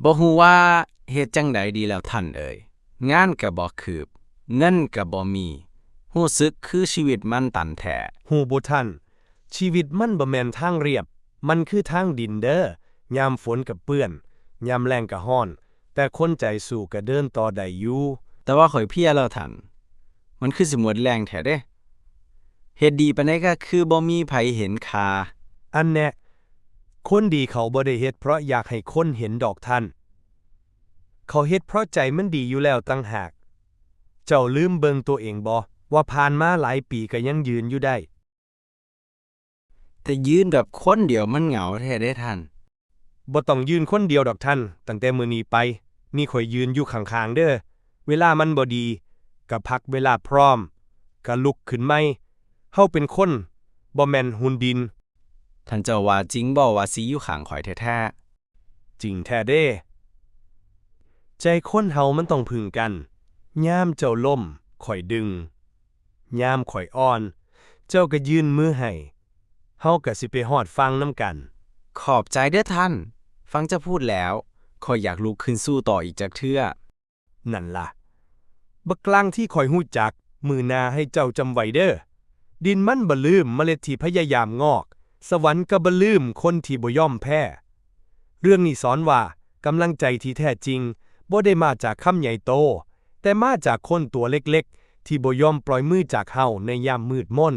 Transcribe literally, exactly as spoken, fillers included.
บ่ฮู้ว่าเฮ็ดจั่งใดดีแล้วท่านเอ๋ย งานก็บ่คืบ เงินก็บ่มี ฮู้สึกคือชีวิตมันตันแท้ ฮู้บ่ท่าน ชีวิตมันบ่แม่นทางเรียบ มันคือทางดินเด้อ ยามฝนก็เปื้อน ยามแล้งก็ร้อน แต่คนใจสู้ก็เดินต่อได้อยู่ แต่ว่าข้อยเพลียแล้วท่าน มันคือสิหมดแรงแท้เด้ เฮ็ดดีปานใดก็คือบ่มีไผเห็นค่า อันแน่ คนดีเขาบ่ได้เฮ็ดเพราะอยากให้คนเห็นดอกท่าน เขาเฮ็ดเพราะใจมันดีอยู่แล้วต่างหาก เจ้าลืมเบิ่งตัวเองบ่ ว่าผ่านมาหลายปีก็ยังยืนอยู่ได้ แต่ยืนแบบคนเดียวมันเหงาแท้เด้ท่าน บ่ต้องยืนคนเดียวดอกท่าน ตั้งแต่มื้อนี้ไป มีข้อยยืนอยู่ข้างๆเด้อ เวลามันบ่ดี ก็พัก เวลาพร้อม ก็ลุกขึ้นใหม่ เฮาเป็นคน บ่แม่นหุ่นดิน ท่านเจ้าว่าจริงบ่ว่าสิอยู่ข้างข้อยแท้ๆ จริงแท้เด้ ใจคนเฮามันต้องพึ่งกัน ยามเจ้าล้ม ข้อยดึง ยามข้อยอ่อน เจ้าก็ยื่นมือให้ เฮาก็สิไปฮอดฝั่งนำกัน ขอบใจเด้อท่าน ฟังเจ้าพูดแล้ว ข้อยอยากลุกขึ้นสู้ต่ออีกจักเทื่อ นั่นล่ะ บักหลังที่ข้อยฮู้จัก มื้อหน้าให้เจ้าจำไว้เด้อ ดินมันบ่ลืมเมล็ดที่พยายามงอก สวรรค์ก็บ่ลืมคนที่บ่ยอมแพ้ เรื่องนี้สอนว่า กำลังใจที่แท้จริง บ่ได้มาจากคำใหญ่โต แต่มาจากคนตัวเล็กๆ ที่บ่ยอมปล่อยมือจากเฮาในยามมืดมน